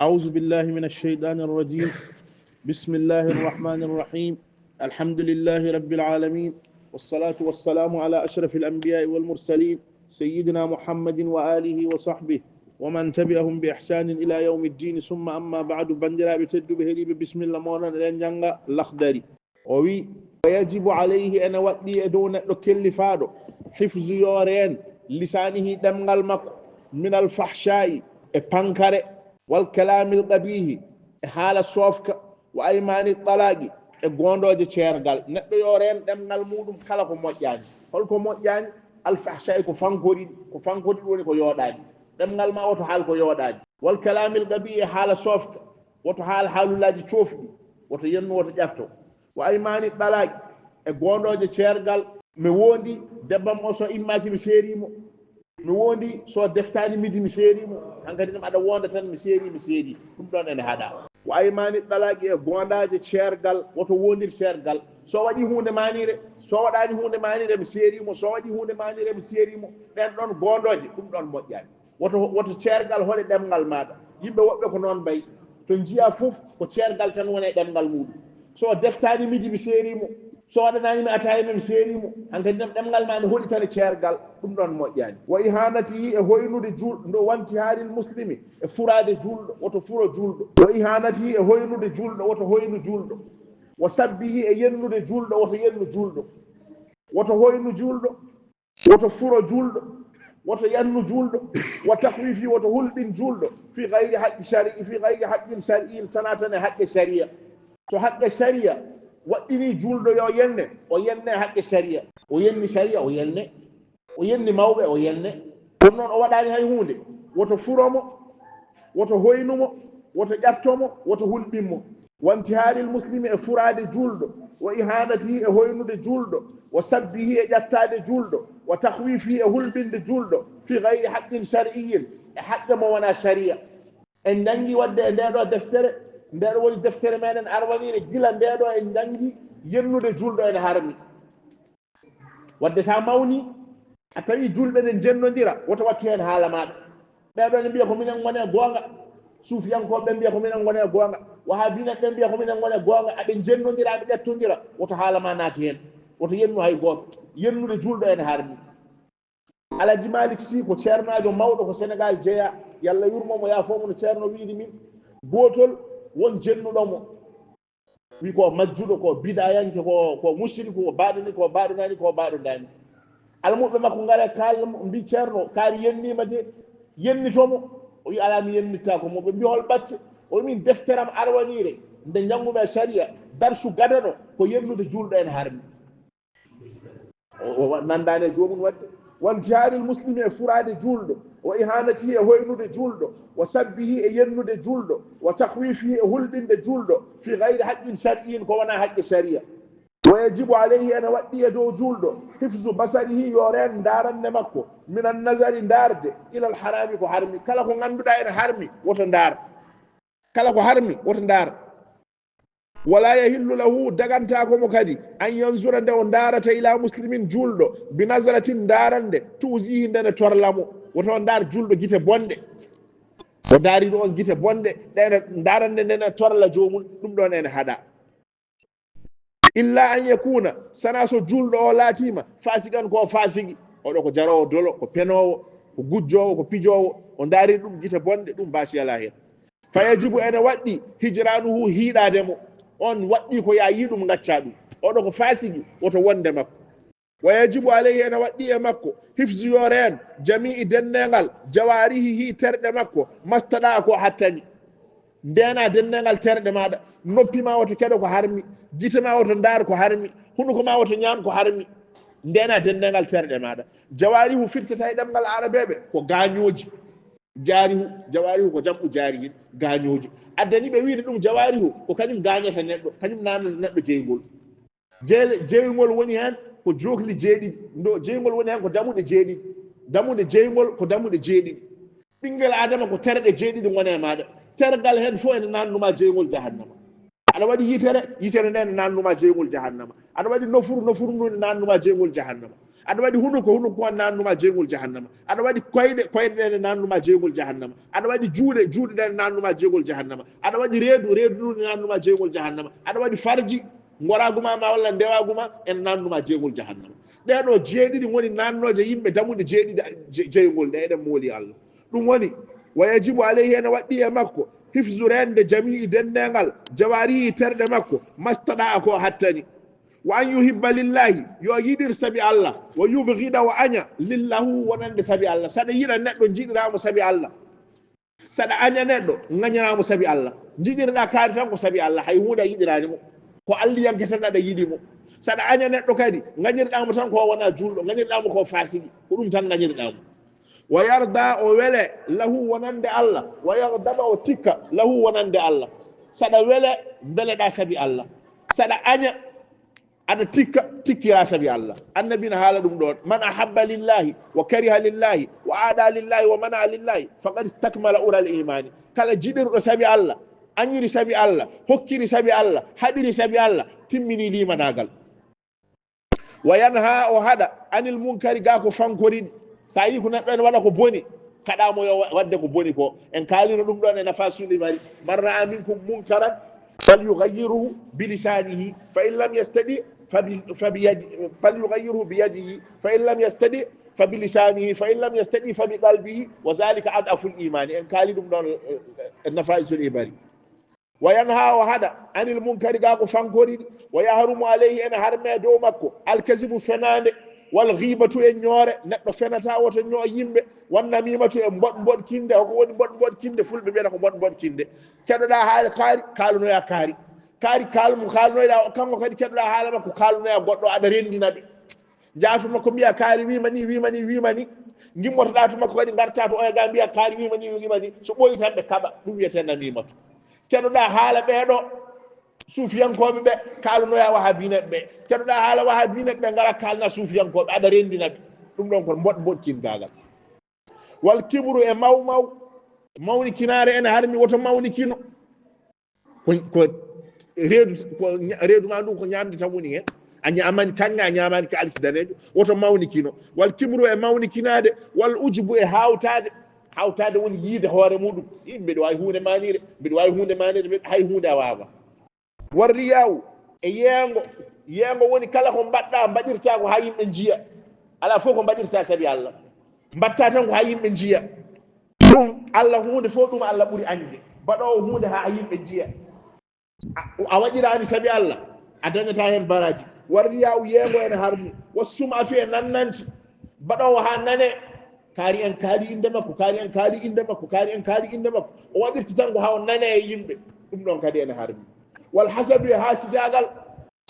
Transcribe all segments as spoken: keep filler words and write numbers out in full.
أعوذ بالله من الشيطان الرجيم. بسم الله الرحمن الرحيم. الحمد لله رب العالمين. والصلاة والسلام على أشرف الأنبياء والمرسلين سيدنا محمد وآله وصحبه ومن تبعهم بإحسان إلى يوم الدين. ثم أما بعد. Banndiraaɓe tedduɓe heɗiiɓe, bismilla moɗon, eɗen njannga Laxdari. O wi: "Wa yajibu alayhi", ene waɗɗi e dow neɗɗo kellifaaɗo, "hifzu", yo reen, "lisaanihi", ɗemngal makko, "minal fahshaa'i", e pankare, "wal kalaamil qabiihi", e haala soofka, "wa aymaani talaaqi", e goondooje ceergal. Neɗɗo yo reen ɗemngal muuɗum kala ko moƴƴaani. Holko moƴƴaani? "Al fahshaa'i", ko fankoriɗi, ko fankoriɗi woni ko yooɗaani. Ɗemngal ma woto haal ko yooɗaani. "Wal kalaamil qabiihi", e haala soofka, woto haal haalulaaji coofɗi, woto yennu, woto ƴatto. "Wa aymaani talaaqi", e goondooje ceergal. Mi wondi debbam o, so immaaki mi seeri mo. Mi wondi so deftaani midi mi seeri mo. Hankadi ɗum aɗa wonda tan mi seeri, mi seeri. Ɗum ɗon ene haɗa. "Wa aymaani talaaqi", e goondaaje ceergal, woto wondir ceergal. So waɗi huunde maanire, so waɗaani huunde maanire mi seeri mo. So waɗi huunde maanire mi seeri mo. Ɗen ɗon goondooje, ɗum ɗon moƴƴaani. Woto, woto ceergal hoɗe ɗemngal maaɗa. Yimɓe woɓɓe ko noon mbayi. To njiya fof ko ceergal tan woni e ɗemngal muuɗum. So deftaani midi mi seeri mo. So waɗanaani mi ataaya mi seeri mo. Hankadi ɗam ɗemngal ma ne hoɗi tan e ceergal. Ɗum ɗon moƴƴaani. "Wa ihanatihi", e hoynude juulɗo, "wa intiharil muslimi", e furaade juulɗo, woto furo juulɗo. "Wa ihanatihi", e hoynude juulɗo, woto hoynu juulɗo. "Wa sabbihi", e yennude juulɗo, woto yennu juulɗo. Woto hoynu juulɗo, woto furo juulɗo, woto yannu juulɗo, "wa takhwifi", woto hulɓin juulɗo, "fi ghayri haqqi shar'i", "fi ghayri haqqin shar'iyyin", sanaa tan e haqqe shari'a. So haqqe shari'a waɗɗini juulɗo yo yenne, o yenne haqqe shari'a. O yenni shari'a, o yenne. O yenni mawɓe, o yenne. Kono noon o waɗaani hay huunde. Woto furo mo, woto hoynu mo, woto ƴatto mo, woto hulɓin mo. "Wa intiharil muslimi", e furaade juulɗo, "wa ihanatihi", e hoynude juulɗo, "wa sabbihi", e ƴattaade juulɗo, "wa takhwifihi", e hulɓinde juulɗo, "fi ghayri haqqin shar'iyyin", e haqqe mo wonaa shari'a. En njanngi waɗde e ndee ɗoo deftere, ndee ɗoo woni deftere meɗen arwaniire, gila ndee ɗoo en njanngi yennude juulɗo ene harmi. Waɗde so a mawni, a tawi juulɓe ne njennondira, woto wattu heen haala maaɗa. Ɓee ɗoo ne mbiya ko minen ngoni e goonga, suufiyankooɓe ɓe mbiya ko minen ngoni e goonga, wahabiinaaɓe ɓe mbiya ko minen ngoni e goonga, aɓe njennondira, aɓe ƴettondira, woto haala ma naati heen. Woto yennu hay gooto. Yennude juulɗo ene harmi. Alhaji Malick Sy ko ceernaajo mawɗo ko Senegaal jeyaa, yo Allah yurmo mo, yaafoo mo, no ceerno wiyri min. Gootol won jennuɗo mo. Wi ko majjuɗo, ko bidayanke, ko, ko musriku, ko baɗani, ko baɗanani, ko baɗodani. Almuɓɓe makko ngara kaalna mo, mbi: "Ceerno, kaari yenniima de, yennito mo." O wi: "Alaa, mi yennittaako mo." Ɓe mbi: "Hol ɓacce?" O wi: "Min defteram arwaniire, nde njanngumi e sariya, darsu gadano, ko yennude juulɗo ene harmi." O, o wa-, nanndaani e joomum waɗde. "Wa intiharil muslimi", e furaade juulɗo, "wa ihanatihi", e hoynude juulɗo, "wa sabbihi", e yennude juulɗo, "wa takhwifihi", e hulɓinde juulɗo, "fi ghayri haqqin shar'iyyin", ko wonaa haqqe sariya. "Wa yajibu alayhi", ene waɗɗi e dow juulɗo, "hifzu basarihi", yo reen ndaarannde makko, "minan nazari", ndaarde, "ilal harami", ko harmi. Kala ko ngannduɗaa ene harmi, woto ndaar. Kala ko harmi, woto ndaar. "Wala yahillu lahu", dagantaako mo kadi, "an yanzura", nde o ndaarata, "ila muslimin", juulɗo, "bi nazratin", ndaarannde, "tu'zihi", nde ne torla mo. Woto o ndaar juulɗo gite bonɗe. O ndaari ɗo on gite bonɗe, ɗe ene, ndaarannde nde ne torla joomum, ɗum ɗon ene haɗa. "Illa an yakuna", sanaa so juulɗo o laatiima, "fasiqan", ko o faasigi. Oɗo ko jaroowo dolo, ko penoowo, ko gujjoowo, ko pijoowo. O ndaari ɗum gite bonɗe, ɗum baasi alaa heen. "Fa yajibu", ene waɗɗi, "hijranuhu", hiiɗaade mo. On waɗɗi ko yaa yii ɗum, ngacca ɗum. Oɗo ko faasigi, woto wonde makko. "Wa yajibu alayhi", ene waɗɗi e makko, "hifzu", yo reen, "jami'i", denneengal, "jawarihihi", terɗe makko, "mastaɗa'a", ko hattani. Ndeena denneengal terɗe maaɗa, noppi ma woto keɗo ko harmi, gite ma woto ndaar ko harmi, hunuko ma woto ñaam ko harmi. Ndeena denneengal terɗe maaɗa. Jawarihu firtata e ɗemngal arabeeɓe ko gaañooji. Jaarihu, jawarihu ko jam'u jaarihin, gaañooji. Addani ɓe wiide ɗum jawarihu, ko kañum gaañata neɗɗo, kañum naamnata neɗɗo jeyngol. Jeyle-, jeyngol woni heen ko jookli jeeɗiɗi, ndo jeyngol woni heen ko damuɗe jeeɗiɗi, damuɗe jeyngol ko damuɗe jeeɗiɗi. Ɓinngel Aadama ko terɗe jeeɗiɗi ngoni e maaɗa, tergal heen fof ene naatnuma jeyngol jahannama. Aɗa waɗi yitere, yitere nde ene naatnuma jeyngol jahannama. Aɗa waɗi nofuru, nofuru ndu ene naatnuma jeyngol jahannama. Aɗa waɗi hunuko, hunuko on nannuma jeygol jahannama. Aɗa waɗi koyɗe, koyɗe ɗen nannuma jeygol jahannama. Aɗa waɗi juuɗe, juuɗe ɗen nannuma jeygol jahannama. Aɗa waɗi reedu, reedu ndun nannuma jeygol jahannama. Aɗa waɗi farji, ngoraagu ma, ma walla ndewaagu ma, en nannuma jeygol jahannama. Ɗee ɗoo jeeɗiɗi ngoni nannooje yimɓe damuɗe jeeɗiɗi je-, jeygol ɗe, eɗen mooli Allah. Ɗum woni, wa yajibu alayhi, ene waɗɗi e makko, hifzu, reende, jamii, denndaangal, jawaarihi, terɗe makko, mastaɗaa, ko hattani. Wa an yuhibba lillahi, yo yiɗir sabi Allah, wa yubghida, o aña, lillahu, wonande sabi Allah. Saɗa yiɗa neɗɗo, njiɗiraa mo sabi Allah. Saɗa aña neɗɗo, ngañiraa mo sabi Allah. Njiɗirɗaa kaari tan ko sabi Allah, hay huunde a yiɗiraani mo. Ko Alliyanke tan aɗa yiɗi mo. Saɗa aña neɗɗo kadi, ngañirɗaa mo tan ko o wonaa juulɗo, ngañirɗaa mo ko o faasiki. Ko ɗum tan ngañirɗaa mo. Wa yarda, o wele, lahu, wonande Allah. Wa yaghdaba, o tikka, lahu, wonande Allah. Saɗa wele, mbeleɗaa sabi Allah. Saɗa aña, aɗa tikka, tikkiraa sabi Allah. Annabi na haala ɗum ɗoon. Man ahabba lillahi, wa kariha lillahi, wa aada lillahi, wa mana lillahi, faqad istakmala ural imani. Kala jiɗirɗo sabi Allah, añiri sabi Allah, hokkiri sabi Allah, haɗiri sabi Allah, timmini liimanaagal. Wa yanha, o haɗa, anil munkari, gaa ko fankoriɗi. So a yii ko neɗɗo ene waɗa ko boni, kaɗaa mo yo wa-, waɗde ko boni ko. En kaalino ɗum ɗoon e Nafasul Hibari. Man ra'a minkum munkaran falyughayyirhu bilisanihi, fa in lam yastati fa bi, fa bi yadi, falyughayyirhu biyadihi, fa in lam yastati fa bilisanihi, fa in lam yastati fa biqalbihi, wa dhalika ad'aful imani. En kaali ɗum ɗoon, eh, eh, Nafasul Hibari. Wa yanha, o haɗa, anil munkari, gaa ko fankoriɗi. Wa yahrumu alayhi, ene harmi e dow makko, alkazibu, fenaande, wal ghibatu, e ñoore, neɗɗo fenata, woto ñoo yimɓe, wan namimatu, e mboɗ mboɗkinde. Hoko woni mboɗ mboɗkinde? Fulɓe mbiyata ko mboɗ mboɗkinde. Keɗoɗaa haala kaari, kaalunoyaa kaari. Kaari kaalmo kaalunoyɗaa o, kanko kadi keɗoɗaa haala makko, kaalunoyaa goɗɗo, aɗa renndina ɓe. Njaha to makko mbiya kaari wiima ni, wiima ni, wiima ni. Ngimmotoɗaa to makko kadi, ngartaa to oya ga mbiya kaari wiima ni, wiima ni. So ɓooyi tan ɓe kaɓa, ɗum wiyetee namiimatu. Keɗoɗaa haala ɓee ɗoo suufiyankooɓe ɓe, kaalunoyaa wahabiinaaɓe ɓe. Keɗoɗaa haala wahabiinaaɓe ɓe, ngara kaalna suufiyankooɓe, aɗa renndina ɓe. Ɗum ɗoon ko mboɗ mboɗkingaagal. Wal kibru, e maw maw, mawnikinaare ene harmi, woto mawnikino. Ko, ko reedu, ko ña-, reedu ma ndu ko ñaamde tan woni heen. A ñaamani kaŋŋe, a ñaamani kaalis daneejo, woto mawnikino. Wal kibru, e mawnikinaade, wal ujbu, e haawtaade. Haawtaade woni yiyde hoore muɗum. Ii, mbeɗa waawi huunde maaniire, mbeɗa waawi huunde maaniire, mbeɗa, hay huunde a waawaa. War riyaawu, e yeengo. Yeengo woni kala ko mbaɗɗaa, mbaɗirtaa ko haa yimɓe njiya. Alaa fof ko mbaɗirtaa sabi Allah. Mbaɗtaa tan ko haa yimɓe njiya. Ɗum Allah, huunde fof ɗum Allah ɓuri añde. Mbaɗoowo huunde haa yimɓe njiya. A, a waɗiraani sabi Allah, a dañataa heen baraaji. War riyaawu, yeengo ene harmi. Wa sum'atu, e nannanti. Mbaɗoowo haa nanee. Kaari en kaali innde makko, kaari en kaali innde makko, kaari en kaali innde makko. O waɗirta tan ko haa o nanee e yimɓe. Ɗum ɗoon kadi ene harmi. Wal hasadu, e haasidaagal.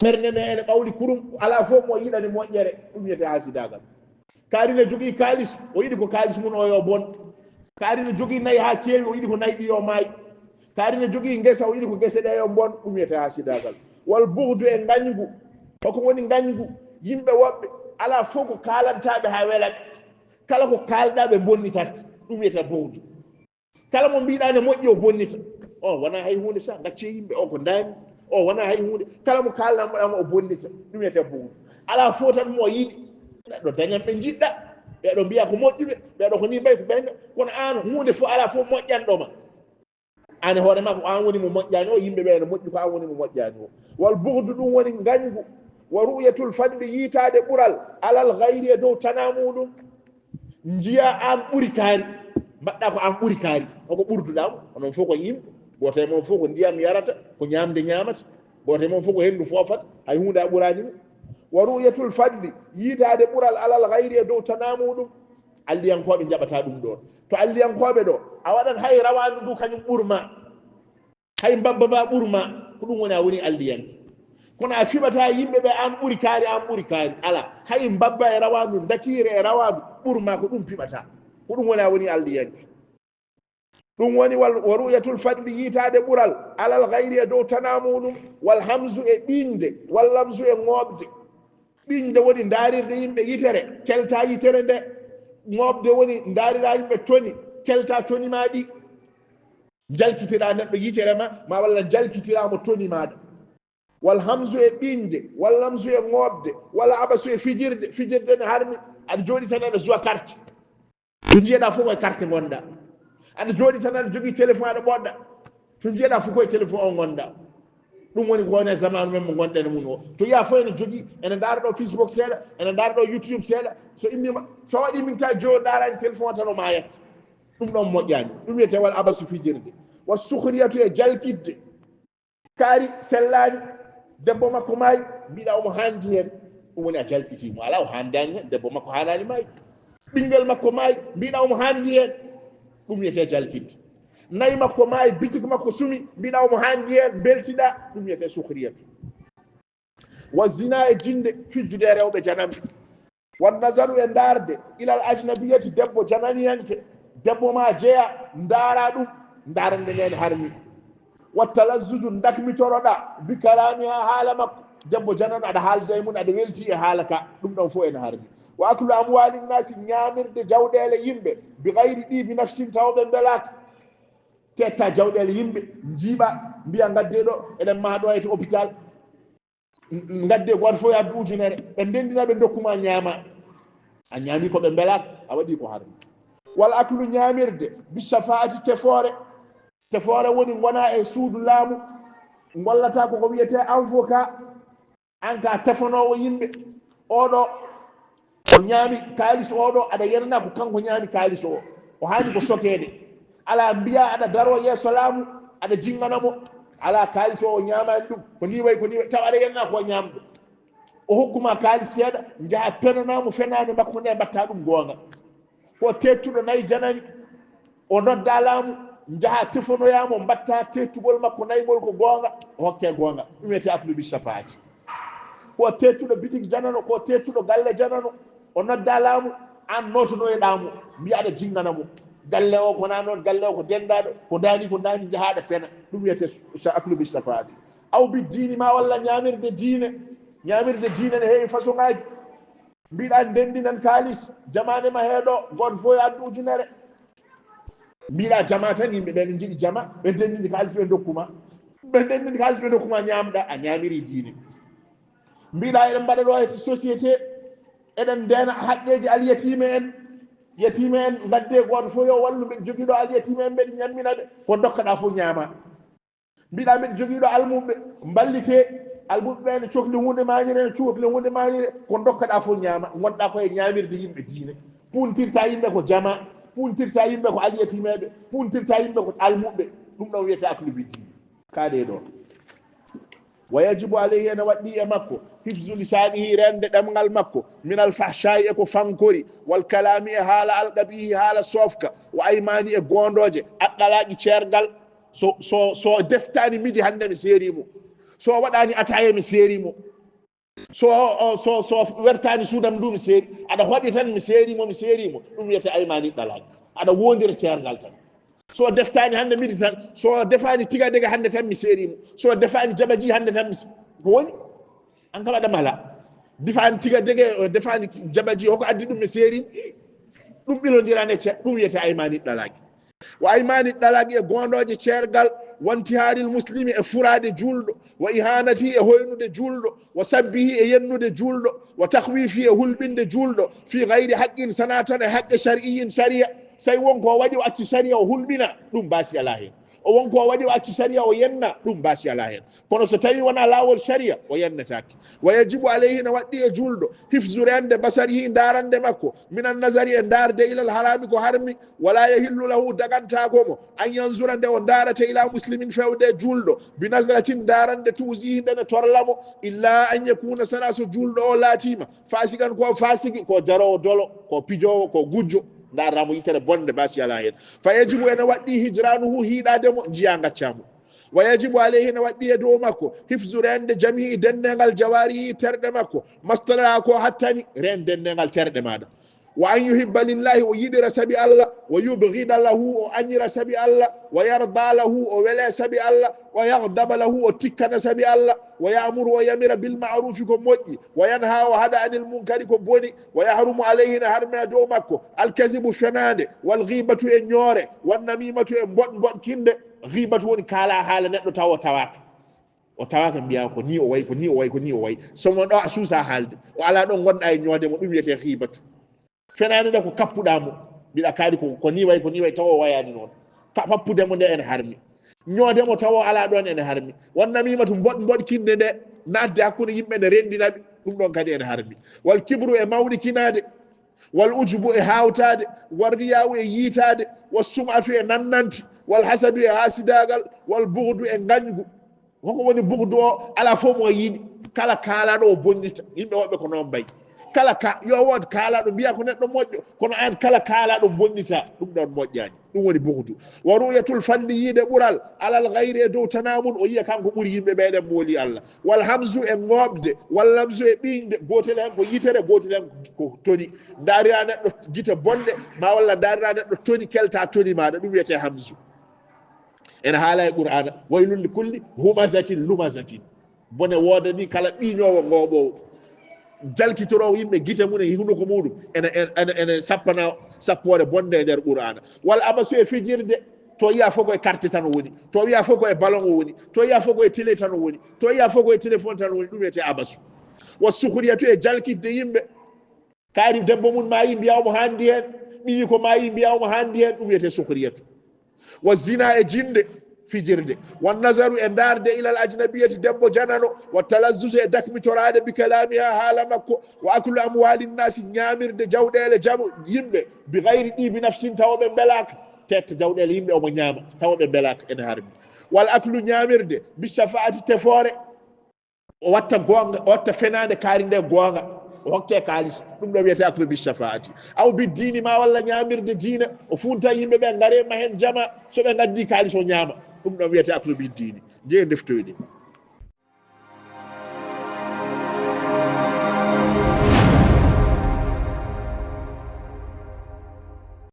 Ɓernde nde ene ɓawli kurum, alaa fof mo yiɗani moƴƴere, ɗum wiyetee haasidaagal. Kaari ne jogii kaalis, o yiɗi ko kaalis mum o yo bon. Kaari ne jogii nayi haa keewi, o yiɗi ko nayi ɗi yo maay. Kaari ne jogii ngesa, o yiɗi ko gese ɗe yo mbon, ɗum wiyetee haasidaagal. Wal bughdu, e ngañgu. Hoko woni ngañgu? Yimɓe woɓɓe, alaa fof ko kaalantaa ɓe haa wela ɓe. Kala ko kaalɗaa ɓe mbonnitat, ɗum wiyetee bughdu. Kala mo mbiɗaa ne moƴƴi, o bonnita. O wonaa hay huunde, sa gaccee yimɓe, o ko ndaami. O wonaa hay huunde. Kala mo kaalɗaa, mbaɗaa mo, o bonnita. Ɗum wiyetee bughdu. Alaa fof tan mo yiɗi. Neɗɗo dañan ɓe njiɗɗa. Ɓeeɗo mbiya ko moƴƴuɓe, ɓeeɗo ko ni mbayi ko ɓen. Kono aan, huunde fof, alaa fof moƴƴanɗo ma. Aan e hoore ma, ko aan woni mo moƴƴaani o, yimɓe ɓe ene moƴƴi, ko aan woni mo moƴƴaani o. Wal bughdu, ɗum woni ngañgu. Wa ru'yatul fadli, yiitaade ɓural, alal ghayri, e dow tanaa muɗum. Njiyaa aan ɓuri kaari, mbaɗɗaa ko aan ɓuri kaari. Hoko ɓurduɗaa mo? Onon fof ko yimɓe, gooto e mon fof ko ndiyam yarata, ko ñaamde ñaamata, gooto e mon fof ko henndu foofata, hay huunde a ɓuraani mo. Wa ru'yatul fadli, yiitaade ɓural, alal ghayri, e dow tanaa muɗum. Alliyankooɓe njaɓataa ɗum ɗoon. To alliyankooɓe ɗo, a waɗat hay rawaandu ndu kañum ɓur ma. Hay mbabba ma ɓur ma, ko ɗum woni a woni alliyanke. Kono a fiɓataa yimɓe ɓe, aan ɓuri kaari, aan ɓuri kaari. Alaa, hay mbabba e rawaandu, ndakiire e rawaandu ɓur ma, ko ɗum piɓataa. Ko ɗum woni a woni alliyanke. Ɗum woni wal, wa ru'yatul fadli, yiitaade ɓural, alal ghayri, e dow tanaa muɗum, wal hamzu, e ɓiñde, wal lamzu, e ŋooɓde. Ɓiñde woni ndaarirde yimɓe yitere, keltaa yitere nde. Ŋooɓde woni ndaariraa yimɓe toni, keltaa toni maa ɗi. Njalkitiraa neɗɗo yitere ma, ma walla njalkitiraa mo toni maaɗa. Wal hamsu e ɓiñde, wal lamsu e ŋooɓde, wal abasu e fijirde. Fijirde ne harmi, aɗa jooɗi tan aɗa joue carte. To njiyeɗaa fof koye carte ngonɗaa. Aɗa jooɗi tan aɗa jogii téléphone aɗa ɓoɗɗa. To njiyeɗaa fof koye téléphone o ngonɗaa. Ɗum woni ko woni e zamanu men mo ngonɗen e mum o. To yiyaa fof ene jogii, ene ndaara ɗo Facebook seeɗa, ene ndaara ɗo YouTube seeɗa. So immiima, so waɗii min tawi joyo ndaaraani téléphone o tan o maayat. Ɗum ɗoon moƴƴaani. Ɗum wiyetee wal abasu fijirde. Wa sukhriyatu e jalkitde. Kaari sellaani, debbo makko maayi, mbiɗa omo haandi heen. Ɗum woni a jalkitii mo. Alaa o haandaani heen, debbo makko haanaani maayi. Ɓinngel makko maayi, mbiɗa omo haandi heen. Ɗum wiyetee jalkitde. Nayi makko maayi, bitik makko sumi, mbiɗa omo haandi heen, mbeltiɗaa. Ɗum wiyetee sukhriyatu. Wa zina e jinnde, fijjude e rewɓe jananɓe. Wan nazaru e ndaarde, ilal ajnabiyati, debbo jananiyanke, debbo ma jeya, ndaara ɗum, ndaarande nden harmi. Wa talazzuzu, dakmitoroɗa, bi kalamiha, haala makko, debbo janano aɗa haalda e mum, aɗa welti e haala ka, ɗum ɗon fof ene harmi. Wa aklu amwali nnasi, ñaamirde jawɗeele yimɓe, bi gayri ɗi bi nafsin, tawa ɓe mbelaaka. Tetta jawɗeele yimɓe, njiiɓa, mbiya ngadde ɗo, eɗen maha ɗo e to hôpital. Ngadde gooto fof yo addu ujunere, ɓe ndendina, ɓe ndokku ma ñaama. A ñaami ko ɓe mbelaaka, a waɗi ko harmi. Wal aklu, ñaamirde, bi shafaati, tefoore. Tefoore woni ngona e suudu laamu, ngollata ko ko wiyetee avocat. An ka tefanoowo yimɓe, oɗo o ñaami kaalis oɗo, aɗa yenana ko kanko ñaami kaalis o. O haani ko sokeede. Alaa mbiya aɗa daro yeeso laamu, aɗa jingana mo. Alaa, kaalis o, o ñaamaani ɗum. Ko ni wayi, ko ni wayi. Taw aɗa yenana ko ñaamɗo. O hokkuma kaalis seeɗa, njaha penana mo fenaande makko nde, mbatta ɗum goonga. Ko teettuɗo nayi janani, o nodda laamu, njaha tefonoya mo, mbatta teettugol makko nayi ngol ko goonga, o hokke goonga. Ɗum wiyetee aklu bi shafaati. Ko teettuɗo bitik janano, ko teettuɗo galle janano, o nodda laamu, an nootonoyeɗaa mo, mbiya aɗa jingana mo. Galle o ko na noon, galle o ko dendaɗo, ko ndani, ko ndani, njaha aɗa fena. Ɗum wiyetee sha-, aklu bi shafaati. Aw bi diini ma, walla ñaamirde diine. Ñaamirde diine ne heewi façon ngaaji. Mbiɗa ndendinan kaalis, jamaane ma heeɗo, gooto fof yo addu ujunere. Mbiɗa jama tan, yimɓe ɓe ne njiɗi jama, ɓe ndendini kaalis ɓe ndokku ma. Ɓe ndendini kaalis ɓe ndokku ma, ñaamɗa, a ñaamiri diine. Mbiɗa eɗen mbaɗa ɗo e société, eɗen ndeena haqqeeji alyatiime en. Yatiime en, ngadde gooto fof yo wallu, mbeɗa jogii ɗo alyatiime en, mbeɗa ñammina ɓe, ko ndokkaɗa fof ñaama. Mbiɗa mbeɗa jogii ɗo almuɓɓe, mballitee, almuɓɓe ɓe ne cokli huunde mañire, ne cokli huunde mañire, ko ndokkaɗa fof ñaama, ngonɗa ko e ñaamirde yimɓe diine. Puntirta yimɓe ko jama, puntirta yimɓe ko alyatimeeɓe, puntirta yimɓe ko almuɓɓe, ɗum ɗon wiyetee aklu bi diine. Kaɗe ɗo. Wa yajibu alayhi, ene waɗɗi e makko, hifzu lisaanihi, reende ɗemngal makko, minal fahshaa'i, e ko fankori, wal kalaami, e haala alqabiihi, haala soofka, wa aymaani, e goondooje, aɗɗalaaqi, ceergal. So, so, so deftaani midi hannde mi seeri mo. So waɗaani ataaya mi seeri mo. So, o, so, so wertaani suudam ndu mi seeri. Aɗa hoɗi tan mi seeri mo, mi seeri mo. Ɗum wiyetee aymaani ɗalaaki. Aɗa woondira ceergal tan. So deftaani hannde midi tan, so defaani tigadege hannde tan mi seeri mo. So defaani jabaji hannde tan mi se-, ko woni? An kam aɗa mala. Defaani tigadege, o defaani jabaji, hoko addi ɗum mi seeri mo. Ɗum ɓilondiraan e ce-, ɗum wiyetee aymaani ɗalaaki. Wa aymaani ɗalaaki, e goondooje ceergal, wa intihaaril muslimi, e furaade juulɗo, wa ihaanati, e hoynude juulɗo, wa sabbihi, e yennude juulɗo, wa takhwiifi, e hulɓinde juulɗo, fii gayri haqqin, sanaa tan e haqqe shar'iyyin, sariya. Say won ko o waɗi o acci sariya o hulɓina, ɗum baasi alaa heen. O won ko o waɗi o acci sariya o yenna, ɗum baasi alaa heen. Kono so tawii wonaa laawol sariya, o yennetaake. Wa yajibu alayhi, ene waɗɗi e juulɗo, hifzu, reende, basarihi, ndaarande makko, minan nazari, e ndaarde, ilal haraami, ko harmi, wala yahillu lahu, dagantaako mo, an yanzura, nde o ndaarata, ila muslimin, fewde e juulɗo, bi nazratin, ndaarande, tuuzihi, nde ne torla mo, illa an yakuna, sana so juulɗo o laatiima, fasiqan, ko faasiki, ko jaroowo dolo, ko pijoowo, ko gujjo, ndaarata mo yitere bonde, baasi alaa heen. Fa yajibu, ene waɗɗi, hijranuhu, hiiɗaade mo, njiya ngacca mo. Wa yajibu alayhi, ene waɗɗi e dow makko, hifzu, reende, jami'i, denneengal, jawaarihi, terɗe makko, mastara ko hattani, reen denneengal terɗe maaɗa. Wa an yuhibba lillahi, o yiɗira sabi Allah, wa yubghida lahu, o añira sabi Allah, wa yarda lahu, o wele sabi Allah, wa yaghdaba lahu, o tikkana sabi Allah, wa ya'muru, o yamira bil ma'rufi, ko moƴƴi, wa yanha, o haɗa anil munkari, ko boni, wa yahrumu alayhi, ene harmi e dow makko, al kazibu, fenaande, wal ghibatu, e ñoore, wan namimatu, e mboɗ-, mboɗkinde. Ghibatu woni kaala haala neɗɗo tawa o tawaaka. O tawaaka mbiya ko ni o wayi, ko ni o wayi, ko ni o wayi. So mo ɗo a suusa haalde. O alaa ɗo ngonɗa e ñoode mo, ɗum wiyetee xiibatu. Fenaande nde ko kappuɗa mo. Mbiɗa kaali ko, ko ni wayi, ko ni wayi, tawa o wayaani noon. Ka pappude mo nde ene harmi. Ñoode mo tawa o alaa ɗoon ene harmi. Won namimatu mboɗ-, mboɗkinde nde, naatde hakkunde yimɓe nde renndina ɓe, ɗum ɗoon kadi ene harmi. Wal kibru e mawnikinaade, wal ujubu e haawtaade, wal riyaawu e yiitaade, wal sum'atu e nannanti, wal hasadu e haasidaagal, wal bughdu e ngañgu. Hoko woni bughdu o? Alaa fof mo yiɗi. Kala kaalaaɗo o bonnita. Yimɓe woɓɓe ko noon mbayi. Kala ka, yo wood kaalaaɗo mbiya ko neɗɗo moƴƴo, kono aan kala kaalaaɗo bonnita, ɗum ɗoon moƴƴaani. Ɗum woni bughdu. Wa ru'yatul fadli, yiide ɓural, alal ghayri, e dow tanaa mum, o yiya kanko ɓuri yimɓe ɓe, eɗen mooli Allah. Wal hamzu e ŋooɓde, wal lamzu e ɓiñde, gootel heen ko yitere, gootel heen ko toni. Ndaarira neɗɗo gite bonɗe, ma walla ndaarira neɗɗo toni, kelta toni maaɗa, ɗum wiyetee hamzu. Ene haala e Qur'aana, waylun li kulli humazatin lumazatin. Bone woodanii kala ɓiñoowo ŋooɓoowo. Jalkitoroowo yimɓe gite mum e hunuko muɗum, ene, ene, ene, ene sappana sappoore bonde e nder Qur'aana. Wal abasu e fijirde, to yiya fof ko e carte tan o woni, to wiya fof ko e ballon o woni, to yiya fof ko e télé tan o woni, to yiya fof ko e téléphone tan o woni, ɗum wiyetee abasu. Wa sukhriyatu e jalkitde yimɓe, kaari debbo mum maayi mbiya omo haandi heen, ɓiyi ko maayi mbiya omo haandi heen, ɗum wiyetee sukhriyatu. Wa zina e jinde, fijirde. Wa nazaru e ndaarde ilal ajnabiyati debbo janano, wa talazzuzu e dakmitoraade bi kalamiha haala makko, wa aklu amwali nnasi ñaamirde jawɗeele jamu yimɓe, bi ghayri ɗibi nafsin tawa ɓe mbelaaka, tette jawɗeele yimɓe omo ñaama tawa ɓe mbelaaka ene harmi. Wal aklu ñaamirde, bi shafaati tefoore, o watta goonga, o watta fenaande kaari nde goonga, o hokke kaalis, ɗum ɗo wiyetee aklu bi shafaati. Aw bi diini ma walla ñaamirde diine, o funta yimɓe ɓe ngare ma heen jama, so ɓe ngaddi kaalis o ñaama, ɗum ɗo wiyetee aklu bi diini. Njeye ndeftoyde.